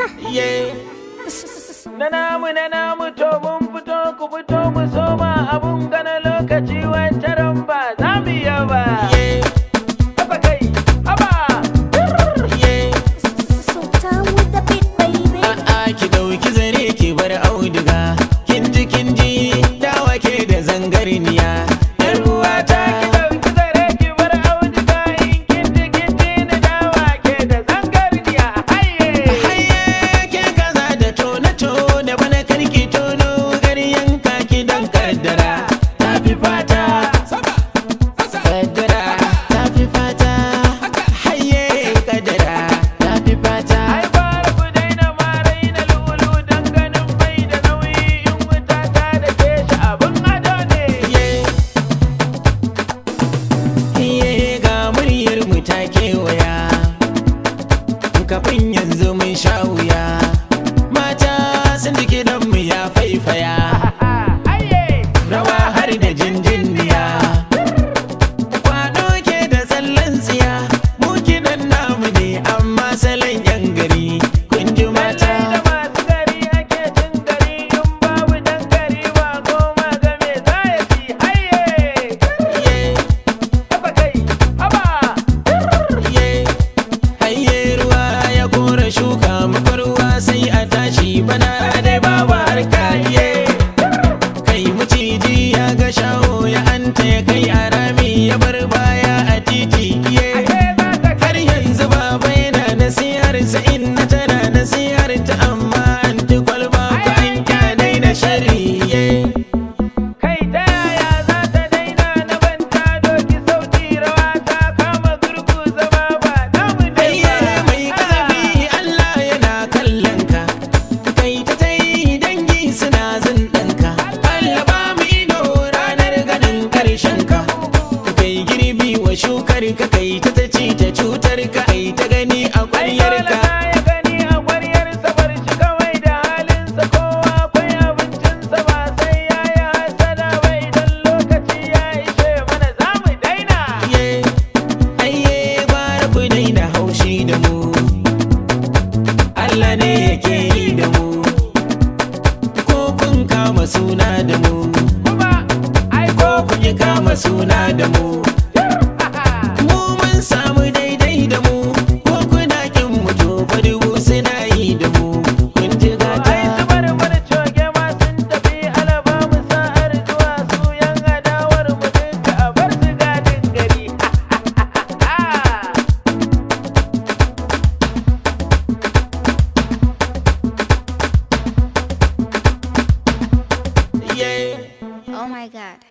Yeah. Na namu, na namu, to mun fito, ku fito mu soma abun gana lokaci, wancan ba za mu yi ba. Yeah. Haba kai, haba. Yeah. Sultan with the beat, baby. A'a, ki dauki zare ki bar auduga. Kin ji, kin ji, dawa ke da zangarniya. Yar uwata. Ki ɗauki zare ki bar auduga, in kin ji, kin ji ni, dawa ke da zangarniya. Haye. Haye, ke kaza da tone tone bana, karki tono garyan kaki, dan kaddara ta fi fata. Kaddara ta fi fata. Haye, kaddara ta fi fata. Ai fara ku daina ma raina lulu, dan ganin bai da nauyi, in wuta ta da ke shi abun ado ne. Iye, ga muryar mu ta kewaya, kafin yanzu mun sha wuya, mata sun ji kiɗan mu ya faifaya. Haye. Rawa har da jinjinniya, kwado ke da tsallan tsiya, mu kiɗan namu ne amma salon yan gari, kun ji mata. Lallai da masu gari ake cin gari, in babu dan gari ba goma ga me za ya ci. Haye. Iye, Haba kai, haba. Iye, haye, ruwa ya kora shuka, muka ruwa sai a tashi, bana dai babu harka. Iye, kai, maciji ya ga shaho, ya anta ya kai a rami, ya bar baya a titi. Iye, Ashe za ta har yanzu baba yana nasihar sa, inna tana nasihar ta, amma anti kwalba ko an kyanai na shari. Iye. Kai, ta yaya za ta daina na banta doki sauti, rawa ta kama gurgu, zama ba namu ne Ayye, ba. mai kazafi, Allah yana kallon ka, kai ta tai dangi suna zindanka. Allah ba mu ido ranar ganin karshen ka. Kai girbi wa shukar ka, kai ta ta ci ta cutar ka, kai ta gani a Ai ƙwaryar dole ka. za ya gani a ƙwaryarsa, bar shi kawai da halinsa, kowa akwai abincinsa, ba sai ya yi hasada ba, idan lokaci ya ishe mana za mu daina. Ayye, ayye, gwara ku daina haushi da mu, Allah ne yake yi da mu, ko kun kama suna da mu, Kuma ai ko kun yi kama suna da mu. Mu mun samu daidai da mu, ko kuna kin mu, to fa dubu suna yi da mu, kun ji gata. Ai su bar mana coge ma sun tafi, alaba mu sa'ar zuwa, su yan adawar mu duka a bar su gadin gari. Yeah. Oh my God.